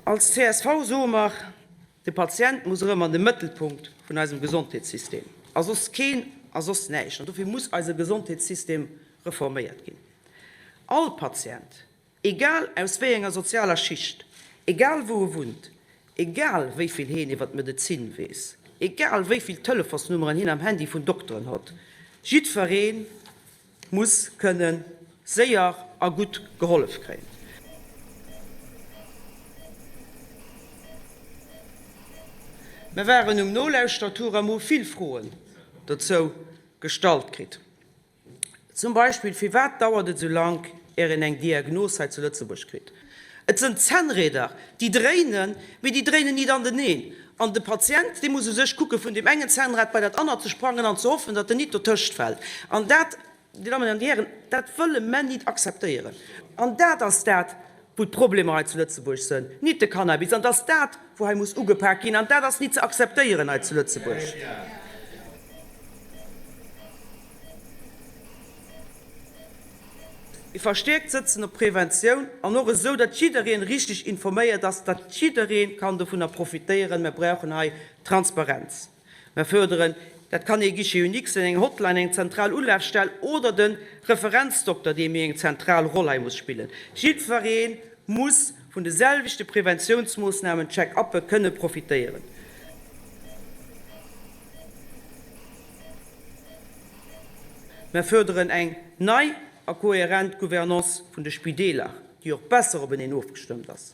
Als csv soe mer, De Patient muss erëm an de Mëttelpunkt vun eisem Gesondheetssystem, a soss keen a soss näischt. An dofir muss eise Gesondheetssystem reforméiert ginn. All Patient, egal aus wéi enger sozialer Schicht, egal wou e wunnt, egal wéi vill heen iwwer d'Medezin weess, egal wéi vill Telefonsnummeren hien am Handy vun Dokteren hott, jiddweree muss kënne séier a gutt gehollef kréien. Mer waren um Nolauschtertour a mer hu vill Froen dozou gestallt kritt. Zum Beispill, Firwat dauert et esou lank, är een eng Diagnos hei zu Lëtzebuerg kritt? Et sënn Zännrieder, déi dréinen, mee déi dréinen nit aneneen. An de Patient, dee muss u sech kucke vun deem engen Zännrad bei dat anert ze sprangen an ze hoffen, datt en nit dotëscht fält. An dat, Dir Dammen an Dir Hären, dat wëlle mer nit akzeptéieren. An dat ass dat, wou d'Problemer hei zu Lëtzebuerg sënn, nit de Cannabis. An et ass dat, wou hei muss ugepak ginn. An dat ass nit ze akzeptéieren hei zu Lëtzebuerg. Ee verstäerkt Sëtzen op Preventioun an och esou, datt jiddereen richteg informéiert ass, datt jidderee kann dovunner profitéieren. Mer brauchen hei Transparenz. Mer förderen, dat kann ee Guichet unique sinn, eng Hotline, eng zentral Ulafstell oder de Referenzdokter, dee méi eng zentral Roll hei muss spillen. Jiddweree muss vun de selwechte Preventiounsmoossnamen, Check-uppe kënne profitéieren. Mer förderen eng nei a kohärent Gouvernance vun de Spideeler, déi och besser openeen ofgestëmmt ass,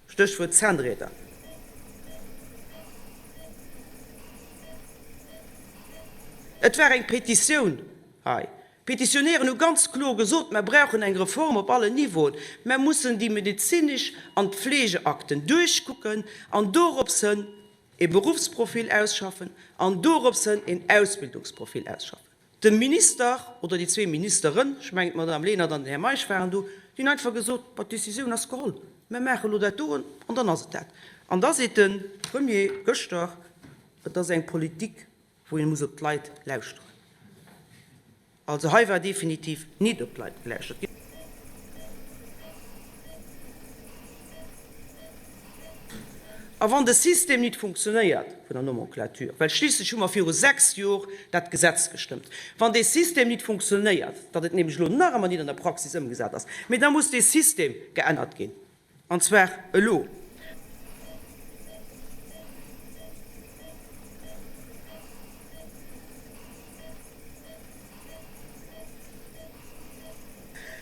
Stéchwuert Zännrieder. Et war eng Petitioun hei. D'Petitionären hu ganz kloer gesot, Mer brauchen eng Reform op allen Niveauen. Mer mussen déi medezinesch an d'Fleegeakten duerchkucken an dorops hënn e Beruffsprofil ausschaffen an dorops hënn een Ausbildungsprofil ausschaffen. De Minister, oder déi zwee Ministeren, ech mengen d'Madame Lenert an den Här Meisch waren do, déi hunn einfach gesot, Bon, d'Décisioun ass geholl, mir maache elo dat do an dann ass et dat. An da seet de Premier gëschter, et ass eng Politik, wou ee muss op d'Leit lauschteren. Also hei war definitiv nit op d'Leit gelauschtert ginn. A wann de System nit funktionéiert vun der Nomenclature, well schliisslech hu mer viru 6 Jor dat Gesetz gestëmmt, wann dee System nit funktionéiert, datt et nämlech elo nach ëmmer nit an der Praxis ëmgesat ass, mee da muss dee System geännert ginn. An zwar elo!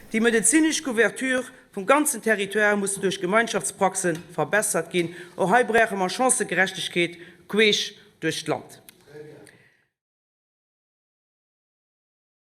Déi medezinesch Couverture vum ganzen Territoire muss duerch Gemeinschaftspraxe verbessert ginn. Och hei brauche mer Chancëgerechtegkeet queesch duerch d'Land.